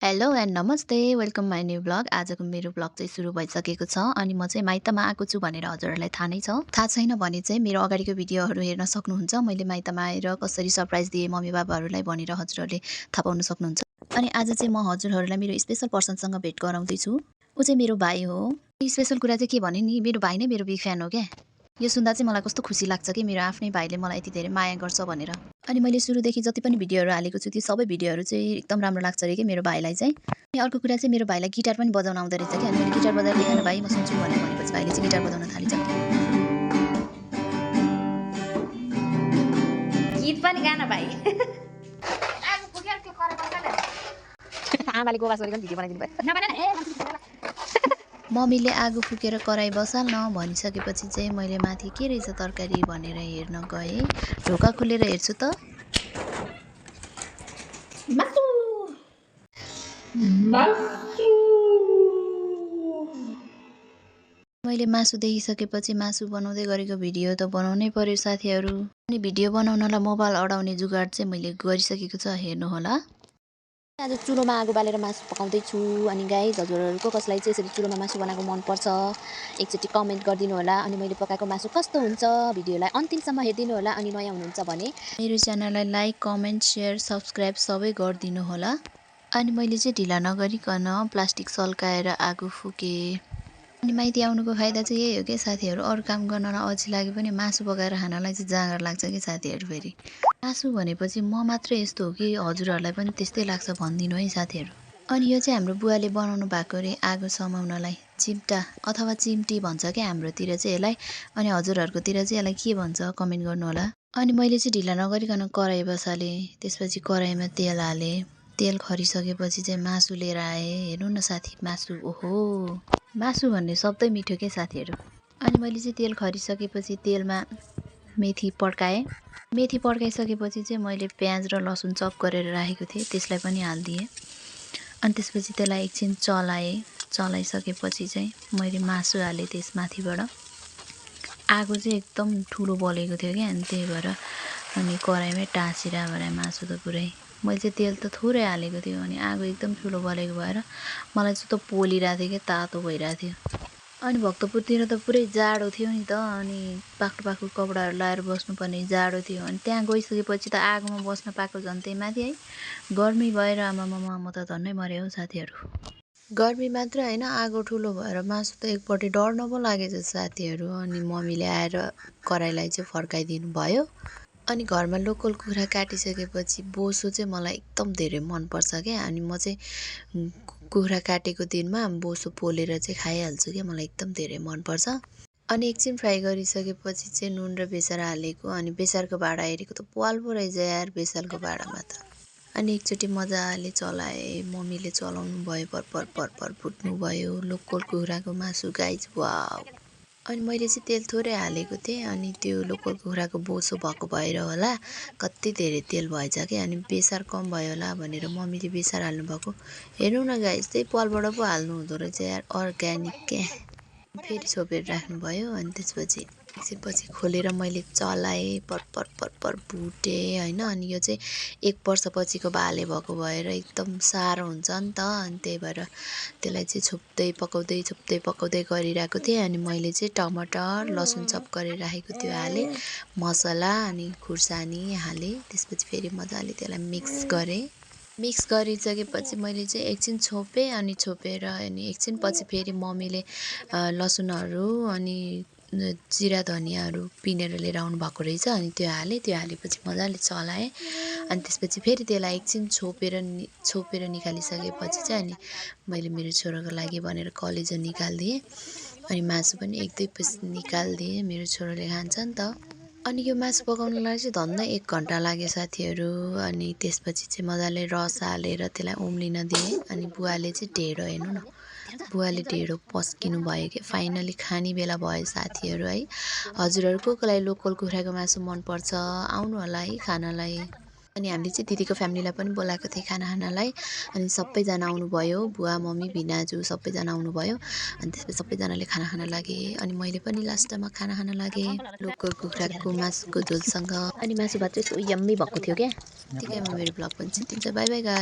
Hello and नमस्ते welcome my new blog. आजको मेरो ब्लग चाहिँ सुरु भइसकेको छ अनि म चाहिँ माइतमा आएको छु भनेर हजुरहरूलाई थाहा नै छ। थाहा छैन भने चाहिँ मेरो अगाडिको भिडियोहरू हेर्न सक्नुहुन्छ। मैले माइतमा आएर कसरी सरप्राइज दिएँ मम्मी बाबाहरूलाई भनेर हजुरहरूले थाहा पाउन सक्नुहुन्छ। अनि आज चाहिँ म हजुरहरूलाई मेरो स्पेसल पर्सनसँग भेट गराउँदैछु। ऊ चाहिँ मेरो भाइ हो। स्पेसल कुरा चाहिँ के भने नि, मेरो भाइ नै मेरो बिग फ्यान हो क्या। यो सुन्दा चाहिँ मलाई कस्तो खुसी लाग्छ कि मेरो आफ्नै भाइले मलाई यति धेरै माया गर्छ भनेर। अनि मैले सुरुदेखि जति पनि भिडियोहरू हालेको छु त्यो सबै भिडियोहरू चाहिँ एकदम राम्रो लाग्छ अरे कि मेरो भाइलाई चाहिँ। अनि अर्को कुरा चाहिँ मेरो भाइलाई गिटार पनि बजाउन आउँदो रहेछ कि। अनि मैले गिटार बजाएर देखाएन भाइ म सुन्छु भनेपछि भाइले चाहिँ गिटार बजाउन थालेछ। गीत पनि गान भाइ। आमाले गोवा सोरेको भिडियो बनाइदिनु भयो। मम्मीले आगो फुकेर कराई बसाल्न भनिसकेपछि चाहिँ मैले माथि के रहेछ तरकारी भनेर हेर्न गएँ। ढोका खोलेर हेर्छु त मैले मासु देखिसकेपछि मासु बनाउँदै गरेको भिडियो त बनाउनै पर्यो साथीहरू। अनि भिडियो बनाउनलाई मोबाइल अडाउने जुगाड चाहिँ मैले गरिसकेको छ, हेर्नुहोला। आज चुलोमा आगो बालेर मासु पकाउँदैछु। अनि गाइस हजुरहरूको कसलाई चाहिँ यसरी चुलोमा मासु बनाएको मनपर्छ एकचोटि कमेन्ट गरिदिनु होला। अनि मैले पकाएको मासु कस्तो हुन्छ भिडियोलाई अन्तिमसम्म हेरिदिनु होला। अनि नयाँ हुनुहुन्छ भने मेरो च्यानललाई लाइक कमेन्ट सेयर सब्सक्राइब सबै गरिदिनु होला। अनि मैले चाहिँ ढिला नगरिकन प्लास्टिक सल्काएर आगो फुकेँ। अनि माइती आउनुको फाइदा चाहिँ यही हो कि साथीहरू, अरू काम गर्नलाई अल्छी लागे पनि मासु पकाएर खानलाई चाहिँ जाँगर लाग्छ कि साथीहरू। फेरि मासु भनेपछि म मात्रै यस्तो हो कि हजुरहरूलाई पनि त्यस्तै लाग्छ भनिदिनु है साथीहरू। अनि यो चाहिँ हाम्रो बुवाले बनाउनु भएको अरे आगो समाउनलाई चिम्टा अथवा चिम्टी भन्छ क्या हाम्रोतिर चाहिँ यसलाई। अनि हजुरहरूकोतिर चाहिँ यसलाई के भन्छ कमेन्ट गर्नु होला। अनि मैले चाहिँ ढिला नगरिकन कराई बसालेँ। त्यसपछि कराईमा तेल हालेँ। तेल खरिसकेपछि चाहिँ मासु लिएर आएँ। हेर्नु न साथी, मासु ओहो मासु भन्ने शब्दै मिठो के साथीहरू। अनि मैले चाहिँ तेल खरिसकेपछि तेलमा मेथी पड्काएँ। मेथी पड्काइसकेपछि चाहिँ मैले प्याज र लसुन चप गरेर राखेको थिएँ त्यसलाई पनि हालिदिएँ। अनि त्यसपछि त्यसलाई एकछिन चलाएँ। चलाइसकेपछि चाहिँ मैले मासु हालेँ त्यसमाथिबाट। आगो चाहिँ एकदम ठुलो बलेको थियो क्या। अनि त्यही भएर अनि कराईमै टाँसिरा भएर मासु त पुरै। मैले चाहिँ तेल त थोरै हालेको थियो अनि आगो एकदम ठुलो बलेको भएर मलाई चाहिँ त पोलिरहेको थियो क्या, तातो भइरहेको थियो। अनि भक्तपुरतिर त पुरै जाडो थियो नि त। अनि पाक्टो पाक्टो कपडाहरू लगाएर बस्नुपर्ने जाडो थियो। अनि त्यहाँ गइसकेपछि त आगोमा बस्न पाएको झन् त्यही माथि है। गर्मी भएर आमामामा म त झन्नै मरेँ हौ साथीहरू। गर्मी मात्र होइन, आगो ठुलो भएर मासु त एकपट्टि डढ्न पो लागेछ साथीहरू। अनि मम्मीले आएर कराईलाई चाहिँ फर्काइदिनु भयो। अनि घरमा लोकल कुखुरा काटिसकेपछि बोसो चाहिँ मलाई एकदम धेरै मनपर्छ क्या। अनि म चाहिँ कुखुरा काटेको दिनमा बोसो पोलेर चाहिँ खाइहाल्छु क्या, मलाई एकदम धेरै मनपर्छ। अनि एकछिन फ्राई गरिसकेपछि चाहिँ नुन र बेसार हालेको। अनि बेसारको भाँडा हेरेको त पाल पो रहेछ यार बेसारको भाँडामा त। अनि एकचोटि मजाले चलाएँ। मम्मीले चलाउनु भयो, पर पर फुट्नु भयो लोकल कुखुराको मासु गाइज वाउ। अनि मैले चाहिँ तेल थोरै हालेको थिएँ। अनि त्यो लोकल कुखुराको बोसो भएको भएर होला कति धेरै तेल भएछ कि। अनि बेसार कम भयो होला भनेर मम्मीले बेसार हाल्नुभएको। हेर्नु न गाइस, त्यही पालबाट पो हाल्नु हुँदो रहेछ यार, अर्ग्यानिक क्या। फेरि छोपेर राख्नुभयो। अनि त्यसपछि एकछिनपछि खोलेर मैले चलाएँ, पर भुटेँ होइन। अनि यो चाहिँ 1 वर्षपछिको बाले भएको भएर एकदम साह्रो हुन्छ नि त। अनि त्यही भएर त्यसलाई चाहिँ छोप्दै पकाउँदै गरिरहेको थिएँ। अनि मैले चाहिँ टमाटर लसुन चप गरेर राखेको त्यो हालेँ, मसला अनि खुर्सानी हालेँ। त्यसपछि फेरि मजाले त्यसलाई मिक्स गरेँ। मिक्स गरिसकेपछि मैले चाहिँ एकछिन छोपेँ। अनि छोपेर अनि एकछिन पछि फेरि मम्मीले लसुनहरू अनि जिरा धनियाँहरू पिनेर लिएर आउनु भएको रहेछ। अनि त्यो हालेँ। त्यो हालेपछि मजाले चलाएँ। अनि त्यसपछि फेरि त्यसलाई एकछिन छोपेर निकालिसकेपछि चाहिँ अनि मैले मेरो छोराको लागि भनेर कलेजो निकालिदिएँ। अनि मासु पनि 1-2 पिस निकालिदिएँ, मेरो छोराले खान्छ नि त। अनि यो मासु पकाउनलाई चाहिँ धन्नै 1 घन्टा लाग्यो साथीहरू। अनि त्यसपछि चाहिँ मजाले रस हालेर त्यसलाई उम्लिन दिएँ। अनि बुवाले चाहिँ ढेँडो हेर्नु न, बुवाले ढेँडो पस्किनु भयो कि फाइनली खाने बेला भयो साथीहरू है। हजुरहरूको कसलाई लोकल कुखुराको मासु मनपर्छ आउनु होला है खानलाई। अनि हामीले चाहिँ दिदीको फ्यामिलीलाई पनि बोलाएको थिएँ खाना खानलाई। अनि सबैजना आउनुभयो, बुवा मम्मी भिनाजु सबैजना आउनुभयो। अनि त्यसपछि सबैजनाले खाना खान लागे। अनि मैले पनि लास्टमा खाना खान लागेँ लोकल कुखुराको मासुको झोलसँग। अनि मासु भात चाहिँ यम्मी भएको थियो क्या। त्यतिकैमा मेरो ब्लग पनि सिद्धिन्छ। By by guys.